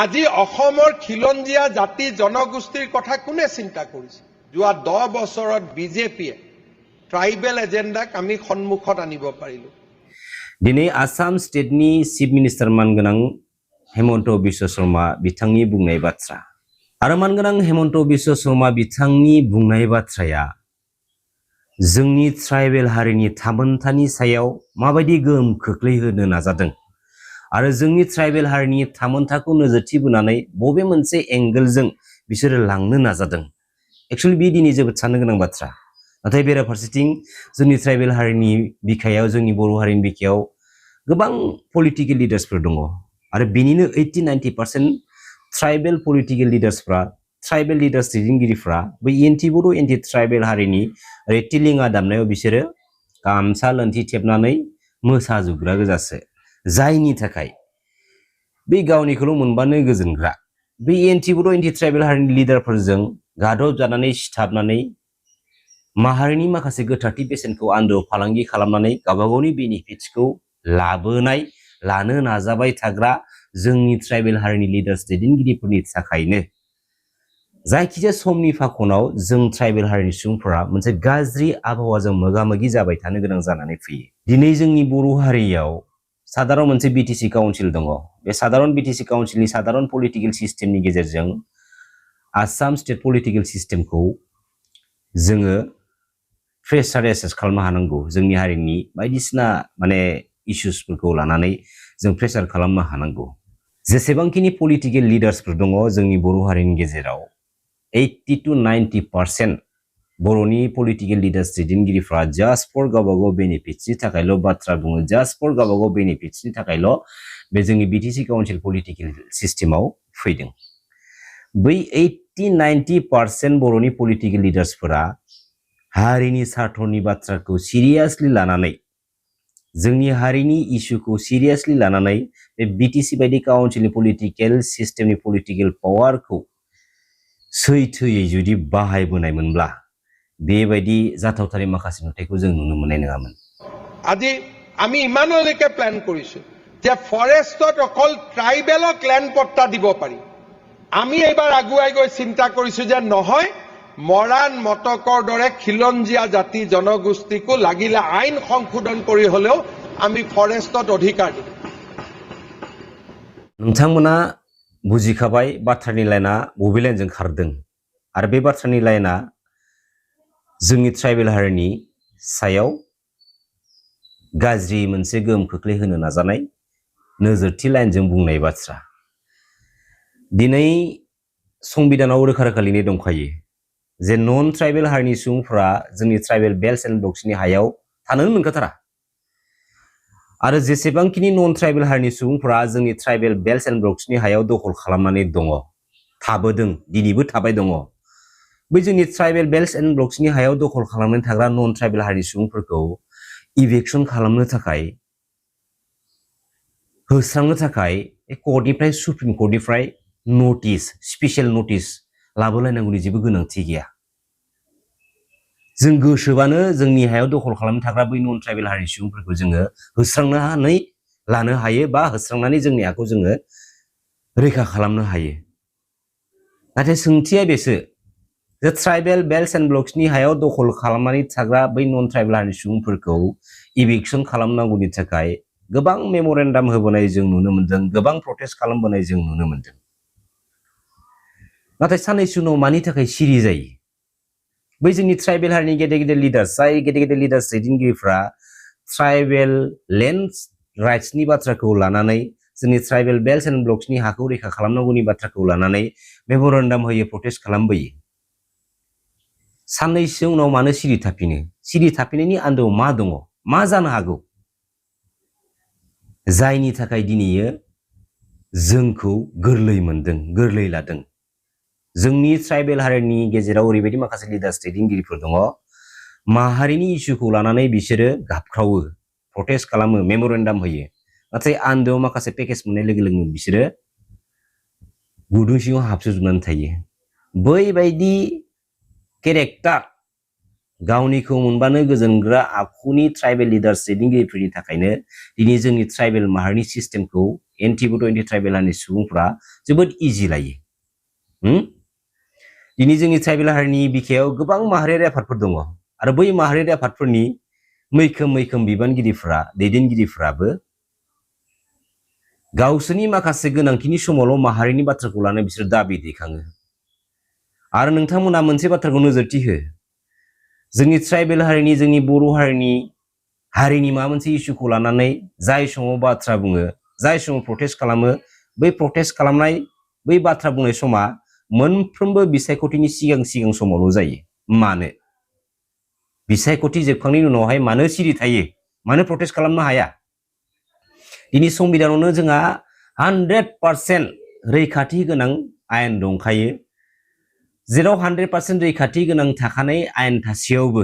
আজি অসমৰ খিলঞ্জীয়া জাতি জনগোষ্ঠীৰ কথা কোনে চিন্তা কৰিছে? যোৱা 10 বছৰত বিজেপিয়ে ট্ৰাইবেল এজেন্ডাক আমি সন্মুখত আনিব পাৰিলো। दिनै आसाम स्टेटनि चिफ मिनिस्टार मानगोनां हेमन्त बिश्व शर्मा बिथांनि बुंनाय बाथ्रा आरो मानगोनां हेमन्त बिश्व शर्मा बिथांनि बुंनाय बाथ्राया जोंनि ट्राइबेल हारिनि थामोनथानि सायाव माबायदि गोहोम खोख्लैहोनो नाजादों आरो जोंनि ट्राइबेल हारिनि थामोनथाखौ नोजोरथि बोनानै बबे मोनसे एंगेलजों बिसोरो लांनो नाजादों एक्चुअली बे दिनै जोबोद साननो गोनां बाथ्रा। नाथाय बेराफारसेथिं जोंनि ट्राइबेल हारिनि बिखायाव जोंनि बर' हारिनि बिखायाव गोबां पलिटिकल लिडार्सफोर दङ आरो बेनिनो 80-90% ट्राइबेल पलिटिकल लिडार्सफ्रा ट्राइबेल लिडार्स दैदेनगिरिफ्रा बै एन्टि बर' एन्टि ट्राइबेल हारिनि रेटिलिंआ दामनायाव बिसोरो गामसा लोन्थि थेबनानै मोसाजुबग्रा गोजासो, जायनि थाखाय बे गावनिखौल' मोनबानो गोजोनग्रा बे एन्टि बर' एन्टि ट्राइबेल हारिनि लिडारफोरजों गादब जानानै सिथाबनानै माहारिनि माखासे गोथारथि बेसेनखौ आन्दोआव फालांगि खालामनानै गावबागावनि बेनिफिट्सखौ लानो नाजाबाय थाग्रा जोंनि ट्राइबेल हारिनि लिडार्स दैदेनगिरिफोरनि थाखायनो जायखिजाया समनि फाखनाव जों ट्राइबेल हारिनि सुबुंफोरा मोनसे गाज्रि आबहावाजों मोगा-मोगि जाबाय थानो गोनां जानानै फैयो। दिनै जोंनि बर' हारियाव साधारन मोनसे बिटिसि काउन्सिल दङ। बे साधारन बिटिसि काउन्सिलनि साधारन पलिटिकल सिस्टेमनि गेजेरजों आसाम स्टेट पलिटिकल सिस्टेमखौ जोङो प्रेसार एसेस खालामनो हानांगौ। जोंनि हारिनि बायदिसिना इश्यूसफोरखौ लानानै जों प्रेसार खालामनो हानांगौ। जेसेबांखिनि पलिटिकल लिडार्सफोर दङ जोंनि बर' हारिनि गेजेराव 80-90% बर'नि पलिटिकल लिडार्स दैदेनगिरिफ्रा जास्ट फर गावबागाव बेनिफिट्सनि थाखायल' बाथ्रा बुङो, जास्ट फर गावबागाव बेनिफिट्सनि थाखायल' बे जोंनि बिटिसि काउन्सिल पलिटिकल सिस्टेमाव फैदों। बै 80-90% बर'नि पलिटिकल लिडार्सफोरा हारिनि सार्थनि बाथ्राखौ सिरियासलि लानानै जोंनि हारिनि इस्युखौ सिरियासलि लानानै बे बिटिसि बायदि काउन्सिलनि पलिटिकल सिस्टेमनि पलिटिकल पावारखौ सैथोयै जुदि बाहायबोनायमोनब्ला बेबायदि जाथावथारै माखासे नुथायखौ जों नुनो मोननाय नङामोन। আজি আমি ইমানলৈকে প্ল্যান কৰিছো যে ফৰেষ্টত অকল ট্ৰাইবেলক ল্যান্ড পট্টা দিব পাৰি। আমি এইবাৰ আগুৱাই গৈ চিন্তা কৰিছো যে নহয়, মৰাণ মটকৰ দৰে খিলঞ্জীয়া জাতি জনগোষ্ঠীকো লাগিলে আইন সংশোধন কৰি হলেও আমি ফৰেষ্টত অধিকাৰ দিম। नोंथांमोना बुजिखाबाय बाथ्रानि लाइना बबे लाइनजों खारदों आरो बे बाथ्रानि लाइना जोंनि ट्राइबेल हारिनि सायाव गाज्रि मोनसे गोहोम खोख्लैहोनो नाजानाय नोजोरथि लाइनजों बुंनाय बाथ्रा। दिनै संबिधानाव रोखा रोखा लिरनाय दंखायो जे नन ट्राइबेल हारिनि सुबुंफोरा जोंनि ट्राइबेल बेल्ट एन्ड ब्लक्सनि हायाव थानोनो मोनखाथारा आरो जेसेबांखिनि नन ट्राइबेल हारिनि सुबुंफोरा जोंनि ट्राइबेल बेल्ट एन्ड ब्लक्सनि हायाव दखल खालामनानै दङ, थाबोदों, दिनैबो थाबाय दङ, बै जोंनि ट्राइबेल बेल्ट एन्ड ब्लक्सनि हायाव दखल खालामनानै थाग्रा नन ट्राइबेल हारिनि सुबुंफोरखौ इभेक्सन खालामनो थाखाय होस्रांनो थाखाय कर्टनिफ्राय सुप्रिम कर्टनिफ्राय नटिस, स्पेशल नटिस लाबोलायनांगौनि जेबो गोनांथि गैया। जों गोसोबानो जोंनि हायाव दखल खालामनो थाग्रा बै नन ट्राइबेल हारिनि सुबुंफोरखौ जोङो होस्रांनानै लानो हायो बा होस्रांनानै जोंनि हाखौ जोङो रैखा खालामनो हायो। नाथाय सोंथिया बेसो जे ट्राइबेल बेल्ट एन्ड ब्लक्सनि हायाव दखल खालामनानै थाग्रा बै नन ट्राइबेल हारिनि सुबुंफोरखौ इभिक्सन खालामनांगौनि थाखाय गोबां मेमरेन्डाम होबोनाय जों नुनो मोन्दों, गोबां प्रटेस्ट खालामबोनाय जों नुनो मोन्दों। नाथाय साननैसो उनाव मानि थाखाय सिरि जायो? बै जोंनि ट्राइबेल हारिनि गेदेर गेदेर लिडार्स, जाय गेदेर गेदेर लिडार्स दैदेनगिरिफ्रा ट्राइबेल लेन्ड राइट्सनि बाथ्राखौ लानानै जोंनि ट्राइबेल बेल्ट एन्ड ब्लक्सनि हाखौ रैखा खालामनांगौनि बाथ्राखौ लानानै मेमरेन्डाम होयो, प्रटेस्ट खालामबोयो। साननैसो उनाव मानो सिरि थाफिनो? सिरि थाफिननायनि आन्दोआव मा दङ? मा जानो हागौ जायनि थाखाय दिनैयो जोंखौ गोरलै मोनदों, गोरलै लादों? जोंनि ट्राइबेल हारिनि गेजेराव ओरैबायदि माखासे लिडार्स दैदेनगिरिफोर दङ, माहारिनि इस्युखौ लानानै बिसोरो गाबख्रावो, प्रटेस्ट खालामो, मेमरेन्डाम होयो, नाथाय आन्दोआव माखासे पेकेज मोननाय लोगो लोगो बिसोरो गुदुं सिङाव हाबसोजोबनानै थायो। बैबायदि केरेक्टार, गावनिखौ मोनबानो गोजोनग्रा आखुनि ट्राइबेल लिडार्स दैदेनगिरिफोरनि थाखायनो दिनै जोंनि ट्राइबेल माहारिनि सिस्टेमखौ एन्टि बड' एन्टि ट्राइबेल हारिनि सुबुंफ्रा जोबोद इजि लायो। दिनै जोंनि ट्राइबेल हारिनि बिखायाव गोबां माहारियारि आफादफोर दङ आरो बै माहारियारि आफादफोरनि मैखोम बिबानगिरिफ्रा दैदेनगिरिफ्राबो गावसोरनि माखासे गोनांथिनि समावल' माहारिनि बाथ्राखौ लानानै बिसोर दाबि दैखाङो। आरो नोंथांमोना मोनसे बाथ्राखौ नोजोरथि हो, जोंनि ट्राइबेल हारिनि जोंनि बर' हारिनि माबा मोनसे इस्युखौ लानानै जाय समाव बाथ्रा बुङो, जाय समाव प्रटेस्ट खालामो, बै प्रटेस्ट खालामनाय बै बाथ्रा बुंनाय समा मोनफ्रोमबो बिसायख'थिनि सिगां समावल' जायो। मानो? बिसायख'थि जोबखांनायनि उनावहाय मानो सिरि थायो? मानो प्रटेस्ट खालामनो हाया? दिनै संबिधानावनो जोंहा 100% रैखाथि गोनां आयेन दंखायो, जेराव 100% रैखाथि गोनां थाखानाय आयेन थासेयावबो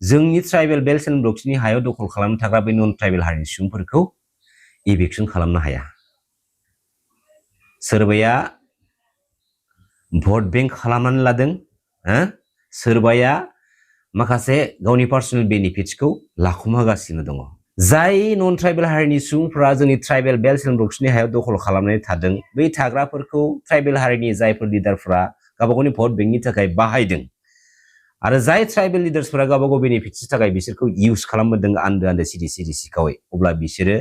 जोंनि ट्राइबेल बेल्ट एन्ड ब्लक्सनि हायाव दखल खालामनो थाग्रा बे नन ट्राइबेल हारिनि सुबुंफोरखौ इभिक्सन खालामनो हाया। सोरबाया भट बेंक खालामनानै लादों, सोरबाया माखासे गावनि पार्सनेल बेनिफिट्सखौ लाखुमागासिनो दङ। जाय नन ट्राइबेल हारिनि सुबुंफोरा जोंनि ट्राइबेल बेल्ट एन्ड ब्लक्सनि हायाव दखल खालामनानै थादों, बै थाग्राफोरखौ ट्राइबेल हारिनि जायफोर लिडारफ्रा गावबा गावनि भट बेंकनि थाखाय बाहायदों आरो जाय ट्राइबेल लिडार्सफोरा गावबा गाव बेनिफिट्सनि थाखाय बिसोरखौ इउज खालामबोदों आन्दो सिरि सिखावै, अब्ला बिसोरो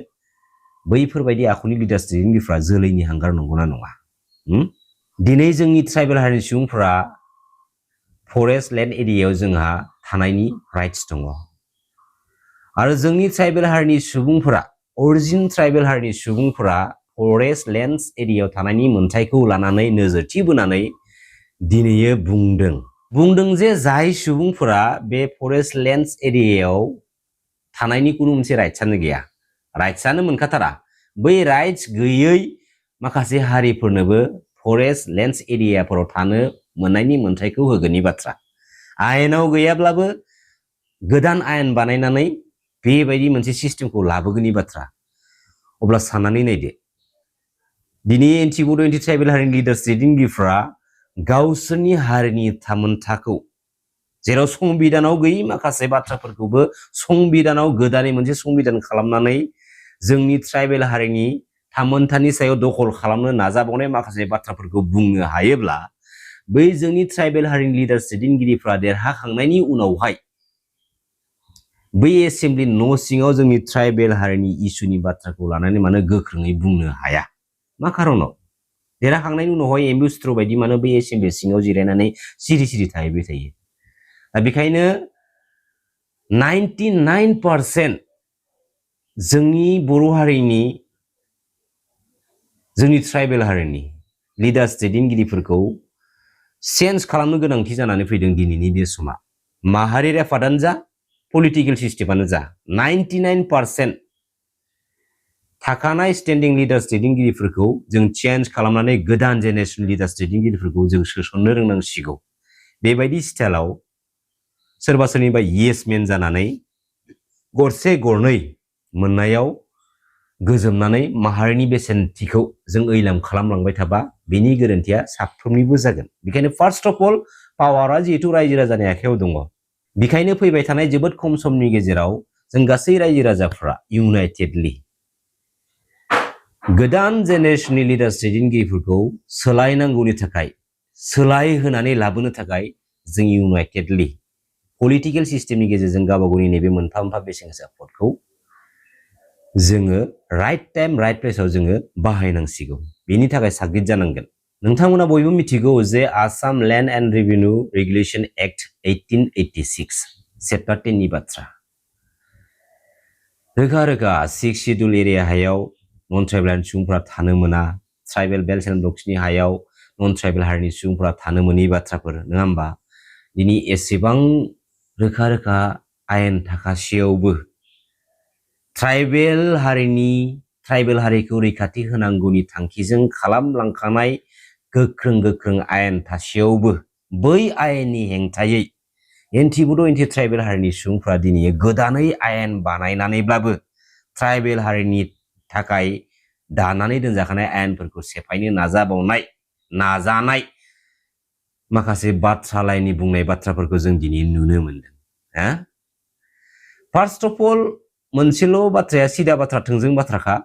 बैफोरबायदि आखुनि लिडार्स दैदेनगिरिफ्रा जोलैनि हांगार नंगौना नङा? दिनै जोंनि ट्राइबेल हारिनि सुबुंफोरा फरेस्ट लेन्ड एरियायाव जोंहा थानायनि राइट्स दङ आरो जोंनि ट्राइबेल हारिनि सुबुंफोरा अरिजिन ट्राइबेल हारिनि सुबुंफोरा फरेस्ट लेन्ड्स एरियायाव थानायनि मोन्थायखौ लानानै नोजोरथि बोनानै दिनैयो बुंदों जे जाय सुबुंफोरा बे फरेस्ट लेन्ड्स एरियायाव थानायनि कुनु मोनसे राइट्सआनो गैया, राइट्सआनो मोनखाथारा, बै राइट्स गैयै माखासे हारिफोरनोबो फरेस्ट लेन्ड्स एरियाफोराव थानो मोननायनि मोन्थायखौ होगोननि बाथ्रा। आयेनाव गैयाब्लाबो गोदान आयेन बानायनानै बेबायदि मोनसे सिस्टेमखौ लाबोगोननि बाथ्रा। अब्ला साननानै नायदो, दिनै एन्टि बड' एन्टि ट्राइबेल हारिनि लिडार्स दैदेनगिरिफ्रा गावसोरनि हारिनि थामोनथाखौ, जेराव संबिधानाव गैयै माखासे बाथ्राफोरखौबो संबिधानाव गोदानै मोनसे संबिधान खालामनानै जोंनि ट्राइबेल हारिनि थामोनथानि सायाव दखल खालामनो नाजाबावनाय माखासे बाथ्राफोरखौ बुंनो हायोब्ला बै जोंनि ट्राइबेल हारिनि लिडार्स दैदेनगिरिफ्रा देरहाखांनायनि उनावहाय बै एसेम्बलि न' सिङाव जोंनि ट्राइबेल हारिनि इस्युनि बाथ्राखौ लानानै मानो गोख्रोङै बुंनो हाया? मा खारनाव? देरहाखांनायनि उनावहाय एम्बुस्ट्र बायदि मानो बै एसेम्बलि सिङाव जिरायनानै सिरि थाहैबाय थायो? दा बेखायनो 99% जोंनि बर' हारिनि, जोंनि ट्राइबेल हारिनि लिडार्स दैदेनगिरिफोरखौ चेन्ज खालामनो गोनांथि जानानै फैदों दिनैनि बे समा। माहारियारि आफादानो जा, पलिटिकेल सिस्टेमानो जा, 99% थाखानाय स्टेन्डिं लिडार्स दैदेनगिरिफोरखौ जों चेन्ज खालामनानै गोदान जेनेरेसन लिडार्स दैदेनगिरिफोरखौ जों सोसननो रोंनांसिगौ। बेबायदि स्टाइलाव सोरबा सोरनिबा येसमेन जानानै गरसे गरनै मोननायाव गोजोमनानै माहारिनि बेसेनथिखौ जों ओइलाम खालामलांबाय थाबा बेनि गोरोन्थिया साफ्रोमनिबो जागोन। बेखायनो फार्स्ट अफ अल पावारा जिहेतु रायजो राजानि आखायाव दङ, बेखायनो फैबाय थानाय जोबोद खम समनि गेजेराव जों गासै रायजो राजाफ्रा इउनाइटेडलि गोदान जेनेरेसननि लिडार्स दैदेनगिरिफोरखौ सोलायनांगौनि थाखाय, सोलायहोनानै लाबोनो थाखाय जों इउनाइटेडलि पलिटिकेल सिस्टेमनि गेजेरजों गावबा गावनि नैबे मोनफा मोनफा बेसेन गोसा भटखौ जोङो राइट टाइम राइट प्लेसाव जोङो बाहायनांसिगौ। बेनि थाखाय साग्रिद जानांगोन। नोंथांमोना बयबो मिथिगौ जे Assam land and revenue regulation act 1886 chapter 10 नि बाथ्रा। रोखा 6 शिड्युल एरिया हायाव नन ट्राइबेल सुबुंफोरा थानो मोना, ट्राइबेल बेल्ट एन्ड ब्लक्सनि हायाव नन ट्राइबेल हारिनि सुबुंफोरा थानो मोनै बाथ्राफोर, नङा होमबा? दिनै एसेबां रोखा आयेन थाखासेयावबो ट्राइबेल हारिखौ रैखाथि होनांगौनि थांखिजों खालामलांखानाय गोख्रों आयेन थासेयावबो बै आयेननि हेंथायै एन्टि बड' एन्टि ट्राइबेल हारिनि सुबुंफ्रा दिनै गोदानै आयेन बानायनानैब्लाबो ट्राइबेल हारिनि थाखाय दानानै दोनजाखानाय आयेनफोरखौ सेफायनो नाजानाय माखासे बाथ्रा लाइननि बुंनाय बाथ्राफोरखौ जों दिनै नुनो मोनदों। फार्स्ट अफ अल मोनसेल' बाथ्राया सिदा बाथ्रा, थोंजों बाथ्राखा,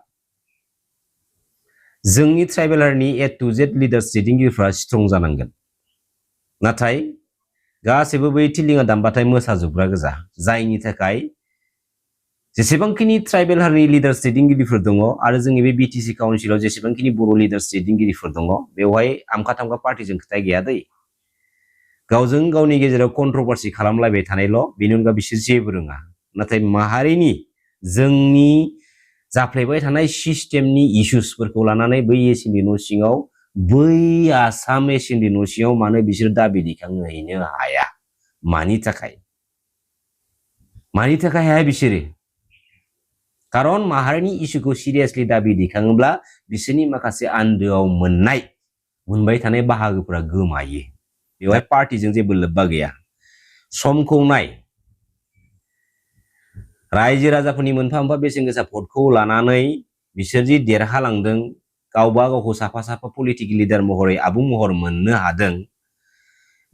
जोंनि ट्राइबेल हारिनि A to Z लिडार्स दैदेनगिरिफ्रा स्ट्रं जानांगोन नाथाय गासैबो बै थिलिङा दामबाथाय मोसाजोबग्रा गोजा जायनि थाखाय जेसेबांखिनि ट्राइबेल हारिनि लिडार्स दैदेनगिरिफोर दङ आरो जोंनि बे BTC काउन्सिलाव जेसेबांखिनि बर' लिडार्स दैदेनगिरिफोर दङ बेवहाय आमखा थामखा पार्टिजों खोथा गैया दै गावजों गावनि गेजेराव कन्ट्रभार्सि खालामलायबाय थानायल' बेनि अनगा बिसोर जेबो रोङा नाथाय माहारिनि जोंनि जाफ्लेबाय थानाय सिस्टेमनि इश्यूसफोरखौ लानानै बै एसेम्बलि न' सिङाव बै आसाम एसेम्बलि न' सिङाव मानो बिसोर दाबि दैखांहैनो हाया मानि थाखाय हाया बिसोरो खारन माहारिनि इश्यूखौ सिरियासलि दाबि दैखाङोब्ला बिसोरनि माखासे आन्दोआव मोनबाय थानाय बाहागोफोरा गोमायो बेवहाय पार्टिजों जेबो लोब्बा गैया समखौ नाय रायजो राजाफोरनि मोनफा मोनफा बेसेन गोसा भटखौ लानानै बिसोर जि देरहालांदों गावबा गावखौ साफा साफा पलिटिकेल लिडार महरै आबुं महर मोननो हादों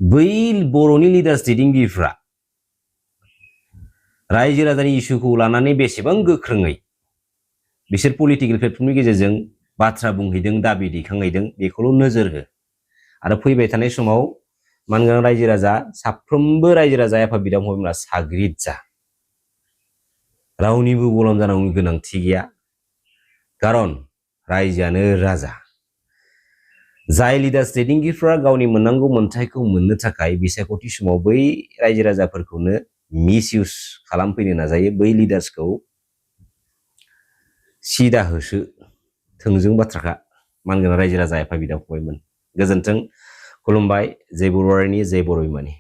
बै बर'नि लिडार्स दैदेनगिरिफ्रा रायजो राजानि इश्यूखौ लानानै बेसेबां गोख्रोङै बिसोर पलिटिकेल प्लेटफर्मनि गेजेरजों बाथ्रा बुंहैदों दाबि दैखांहैदों बेखौल' नोजोर हो आरो फैबाय थानाय समाव मानगोनां रायजो राजा साफ्रोमबो रायजो राजा आफाद बिदा फंबायमोना साग्रिद जा रावनिबो गलाम जानांगौनि गोनांथि गैया खारन रायजोआनो राजा जाय लिडार्स दैदेनगिरिफ्रा गावनि मोननांगौ मोन्थायखौ मोननो थाखाय बिसायख'थि समाव बै रायजो राजाफोरखौनो मिसइउज खालामफैनो नाजायो बै लिडार्सखौ सिदा होसो थोंजों बाथ्राखा मानगोनां रायजो राजा आफाद बिदा फंबायमोन गोजोन्थों खुलुमबाय जय बर' हारिनि जय बर' बिमानि